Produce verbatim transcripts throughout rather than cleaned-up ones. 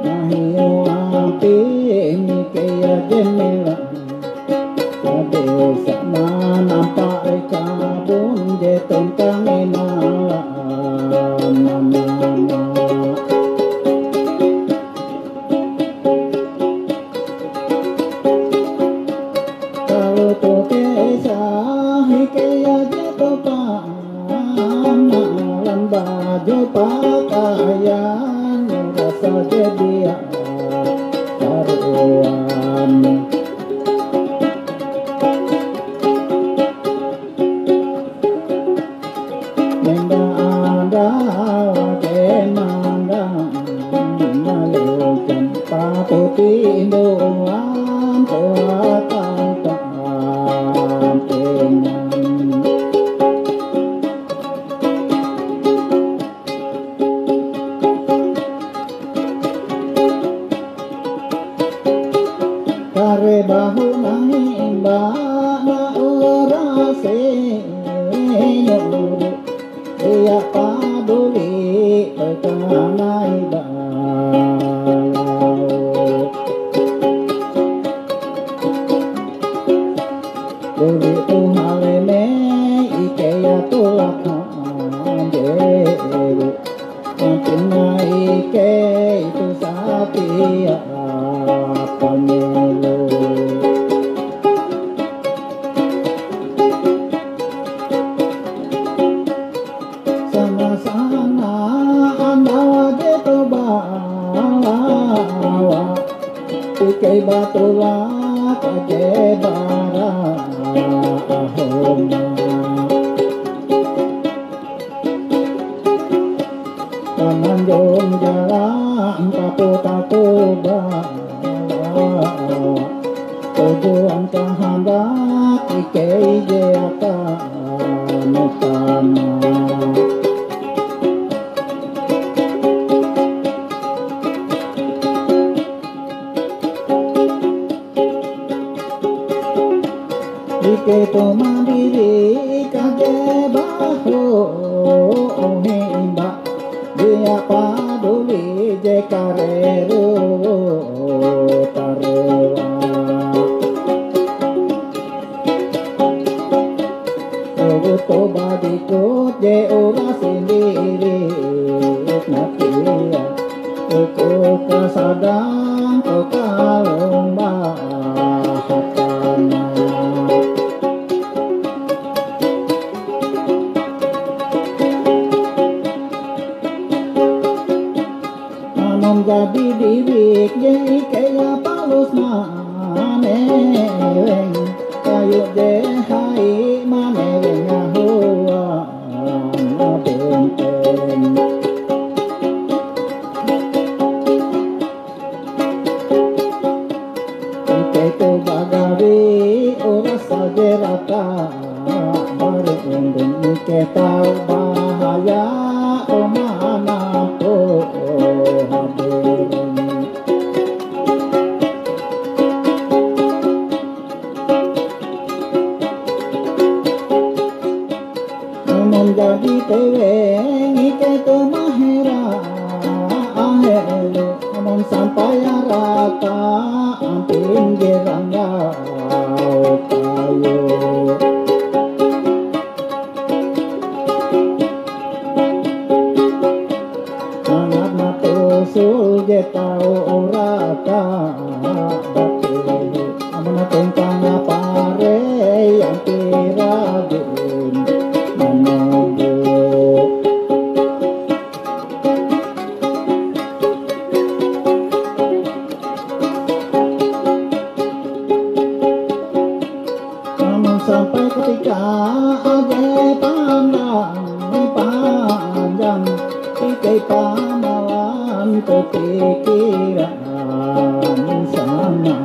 Tahiu ampin kea jendela, sadesa manampai kabon je tuntang inala. Kalau tu kisah kea je tupa, amalan baju pakaian rasa je dia karuan. Menda ada lagi mandang malukan patut induan tuatan tampengan. Kare bahu nahi imbana urase nyuru, dia paduli tekanai balau. Duli tu haleme ikea tulak hanjeru. Mampuna ikei tu satia panyelo. Sama-sama andawa je tu balawa. Ikei batulak je bara ahoma. Pananjong jalan kaput aku bawa. Tujuan kahandak ikei je akan utama. Ikei tu mandiri kaje bahu himba, dia paduli je kareru tarua. Tubuh tu badikut je uras sendiri nakia. Uku kasadang tu kalomba hatana. Amon jadi diwik je ikea palus maneweng, kayu je hai maneweng ahuan benteng. Ikei tu bagawi uras saje rata, baru undung ikei tau bahaya, oh manampuh hadireng. Amon jadi teweng ikei tu mahera ahelo, amon sampai arata ampin je ranggau kayu. Mangat matusul je tau urata batu. Amon tuntang pare ampira din manobo. Amon sampai ketika aje pandang panjang, ikei pamalan tu pikiran sama.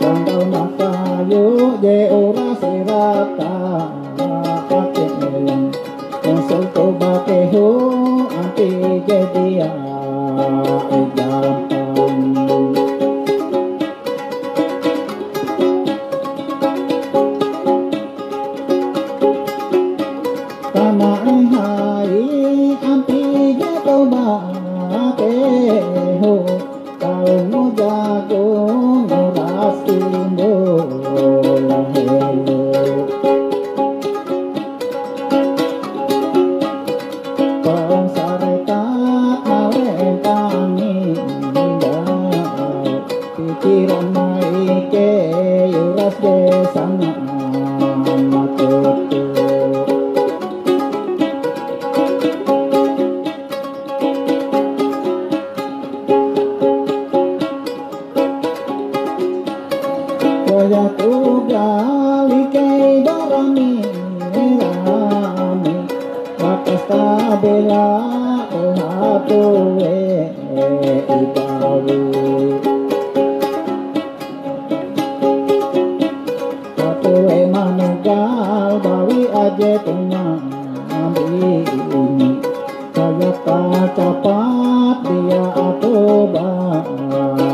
Kandau makayu je uras irata, ate elang musul tu bakehu anti je dia gampang. Tamae hai, Bateho, kalungu jagung uras timbul helo. Pong sarekat malempang nindau, pikiran maike uras je sanang matoto. Wayah tunggal ikei barami-rami, bakas tabela Tuhan tue ibawi. Tatue manugal bawi aje tunyambini. Kaya tacapat dia atau balihi.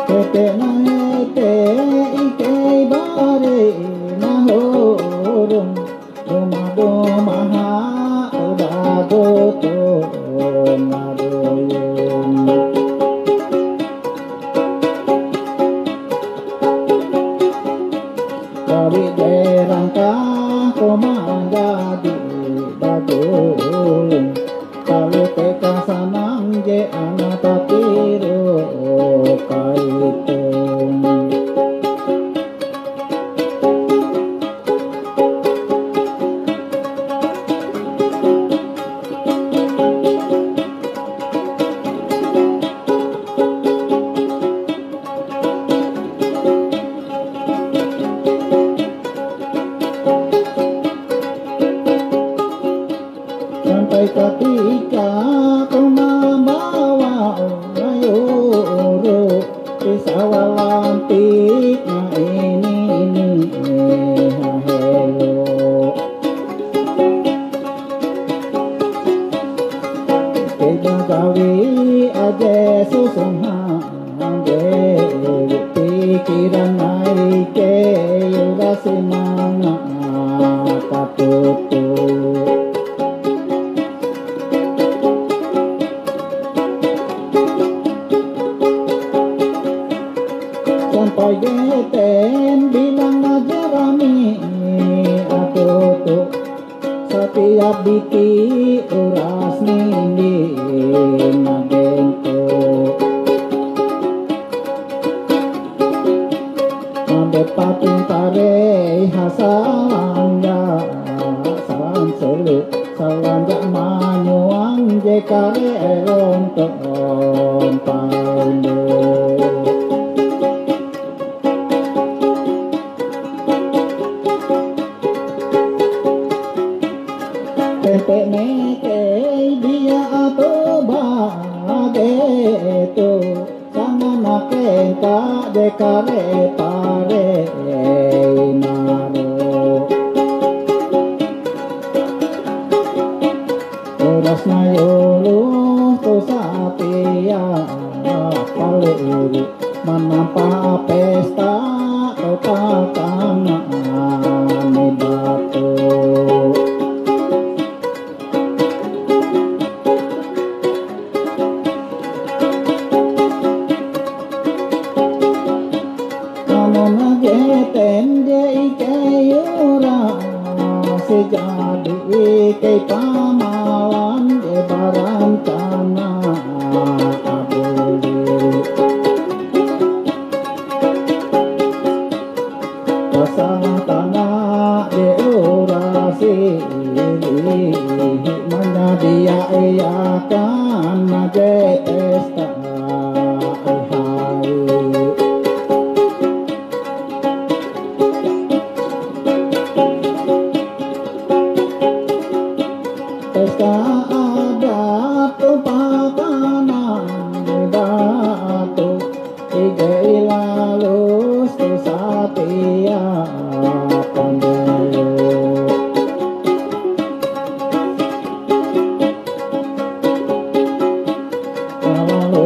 Kete naete ikei bare nahurung, dumah-dumaha udah dutu ngaduyung. Bawi je rangkah ko manjadi bajuling, kalote kasanang je ana tatiroh kaitung. Sampai katika tumambawa mayuru, isawalantik na ini hahelo. Kejagawi aje susung ha. Dewi pikiran naike yura simanga katutu. Sampai geten bilang ajarami atutu. Satiap biti uras ninding adengku. Ambe patung parei hasalanja sansulu, salanja manyuang je kare lontong paundu. Tempe mekei dia atau bage tu, sama makenta je kare pare maro. Uras mayuloh tu satia paliru. Manampa pesta kau pakangan batu. Amon geten je ikei yura, sejadi ikei pamalan je barancana abuli. Pasal tanda je urasi manyadia iakan je pesta ihai. Pesta adat tu pakanan batu, ije ilalus tu satia panyelo. Kalalu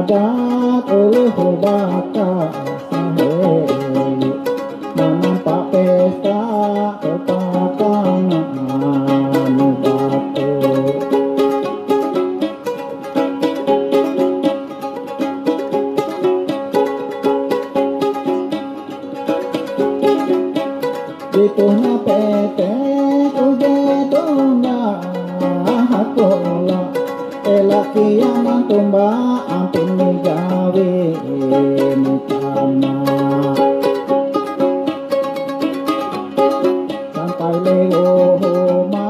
Cat oloh baka saheli, manampa pesta kota tangan batu. Jetoh na peteku je tunda hakola, ela kian mantumba ampin gawe tama. Sampai lewo huma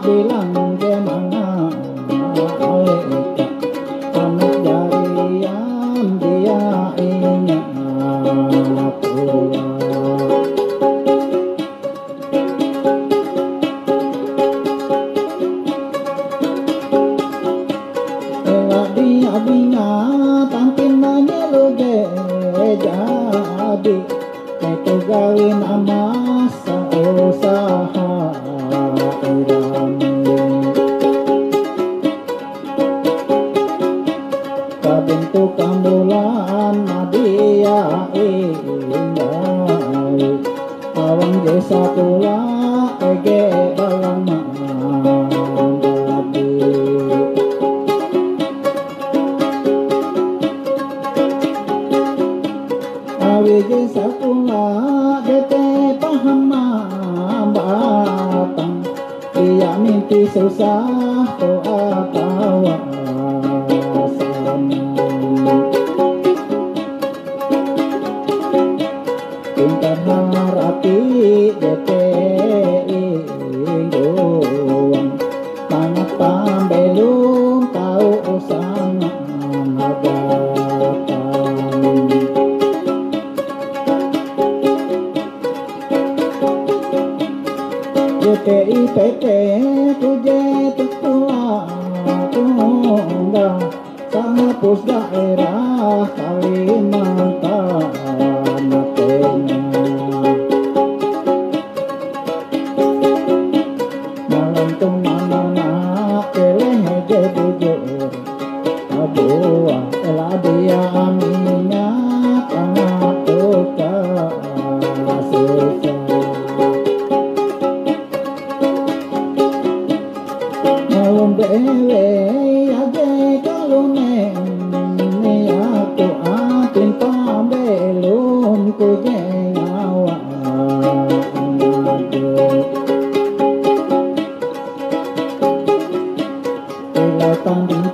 bilang je mangae eka, anak jarian dia ingat pula. Ela dia binatang pina nyelo je jadi. Itu gawin amasa usaha irami. Kabintu kambulan nadia indai. Awang je sakula ege balang mandadi. Awi je sakula jete paham mambatang, dia mintih susah to atawa sanang. Tingkat harati jete ingguan, mangat pambelom tau sanang habatang. Jete ipete tu je tukula tunggal, sahapus daerah Kalimantan Tengah. Malam tu manana keleh je bujur. Aduh, ela dia aminyak anak tukang susah. Malum bewei aje kalunen, aku ampin pambelom ku je ngawa. Ela tanding